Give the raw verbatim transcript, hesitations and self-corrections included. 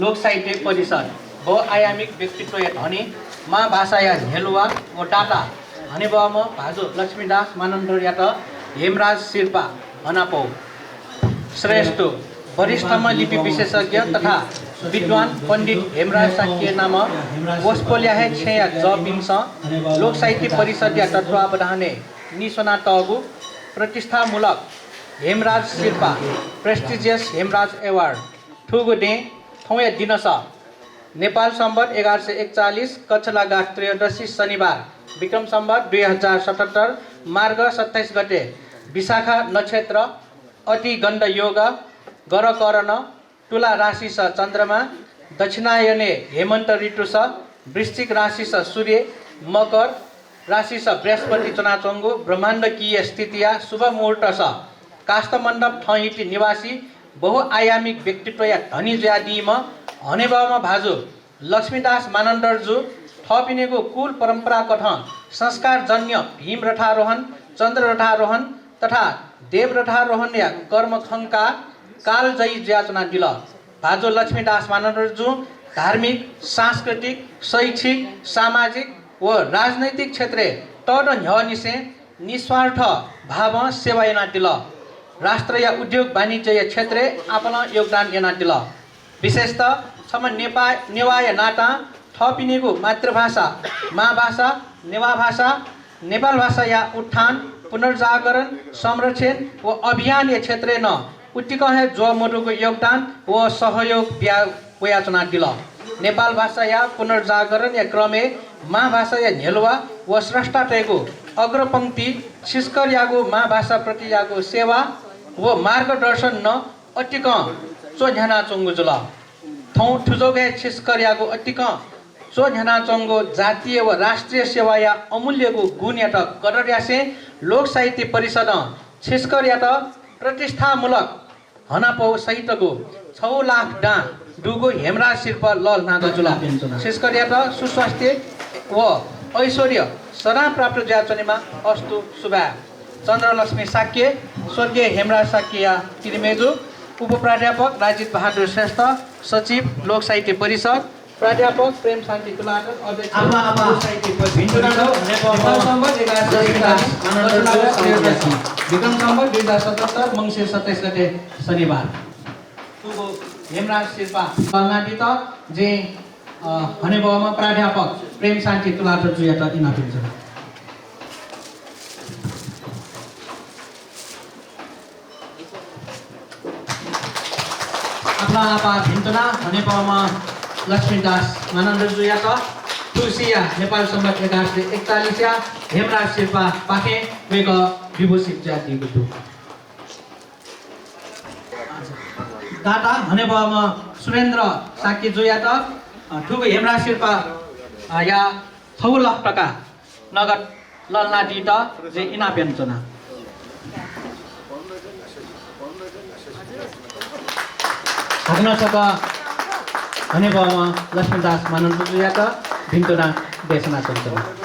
लोक साहित्य परिषद बहुआयामिक व्यक्तित्वया धनी, मां भाषाया न्ह्यलुवा व दाता हनेबहःम्ह भाजु लक्ष्मीदास मानन्धरजुयात हेमराज सिरपाः हनापौ। श्रेष्ठ वरिष्ठम्ह लिपि विशेषज्ञ तथा विद्वान पण्डित हेमराज शाक्य नाम वसपोलया हे छेँया जःपिन्सं लोक साहित्य परिषदया तत्वावधानय् निस्वनातःगु प्रतिष्ठामूलक हेमराज सिरपाः, Prestigious Hemraj Award, थुगु दँय् थौंया दिनस नेपाल संवत् एघार सय एकचालिस कच्छलाघात त्रयोदशी शनिबार, विक्रम संवत् दुई हजार सतहत्तर मार्ग सत्ताइस गते विशाखा नक्षत्र, अतिगण्ड योग, गरकरण, तुला राशिस चन्द्रमा, दक्षिणायनय् हेमन्त ऋतुस, वृश्चिक राशिस सूर्य, मकर राशिस बृहस्पति च्वनाच्वंगु ब्रह्माण्डकीय स्थितिया शुभ मुहूर्तस काष्ठमण्डप थँहिति निवासी बहुआयामिक व्यक्तित्वया धनी जुयादीम्ह हनेबहःम्ह भाजु लक्ष्मीदास मानन्धरजु थःपिनिगु कुल परम्पराकथं संस्कारजन्य भीम रथारोहण, चन्द्र रथारोहण तथा देव रथारोहणया कर्म खंकाः कालजयी जुयाच्वनादिल। भाजु लक्ष्मीदास मानन्धरजुं धार्मिक, सांस्कृतिक, शैक्षिक, सामाजिक व राजनैतिक क्षेत्रय् तःदँ न्ह्यःनिसें निस्वार्थ भावं सेवा यानादिल। राष्ट्रया उद्योग वाणिज्यया क्षेत्रय् आपालं योगदान यानादिल। विशेषतः छम्ह नेपा-, नेवाःया नातां थःपिनिगु मातृभाषा, मांभाषा, नेवाः भाषा, नेपाल भाषाया उत्थान, पुनर्जागरण, संरक्षण व अभियानया क्षेत्रय् नं उतिकं हे ज्वः मदुगु योगदान व सहयोग बिया वयाच्वनादिल। नेपाल भाषाया पुनर्जागरणया क्रमय् मांभाषाया न्ह्यलुवा व स्रष्टातय्गु अग्रपंक्ति छिस्करयागु मांभाषाप्रतियागु सेवा व मार्गदर्शन नं अतिकं च्वन्ह्यानाच्वंगु जुल। थौं थुजोगय् छिस्करयागु अतिकं च्वन्ह्यानाच्वंगु जातीय व राष्ट्रिय सेवाया अमूल्यगु गुणयात कदर यासें लोक साहित्य परिषदं छिस्करयात प्रतिष्ठामूलक हनापौ सहितगु छगू लाख दां दुगु हेमराज सिरपाः लःल्हानादीगु जुल। छिस्करयात सुस्वास्थ्य व ऐश्वर्य सदां प्राप्त जुयाच्वनेमा। अस्तु, सुभाय्। चन्द्रलक्ष्मी शाक्य, स्वर्गीय हेमराज शाक्यया किरिमय्जु, उपप्राध्यापक राजित बहादुर श्रेष्ठ, सचिव लोक साहित्य परिषद, प्राध्यापक प्रेम शान्ति तुलाधर, अध्यक्ष आपाः, आपाः। लोक साहित्य परिषद, भिन्तुना दौ, नेपाल नेपाल संवत् एघार सय एकचालिस, आनन्द दौ, विक्रम संवत् दुई हजार सतहत्तर मंसिर सत्ताइस गते शनिबार। थुगु हेमराज सिरपाः लःल्हानादीत जिं, अ, हनेबहःम्ह प्राध्यापक प्रेम शान्ति तुलाधरजुयात इनाप यानाच्वना। आपालं आपाः भिन्तुना हनेबहःम्ह लक्ष्मीदास मानन्धरजुयात थुगुसिया नेपाल संवत् एघार सय एकचालिसया हेमराज सिरपाःपाखें वय्कः विभूषित जुयादीगु दु। दाता हनेबहःम्ह सुरेन्द्र शाक्यजुयात, अ, थुगु हेमराज सिरपाः, अ, या छगू लाख टका नगद लःल्हानादीत जिं इनाप यानाच्वना। हाकनं छकः हनेबहःम्ह लक्ष्मीदास मानन्धरजुयात भिन्तुना देछानाच्वनाच्वना।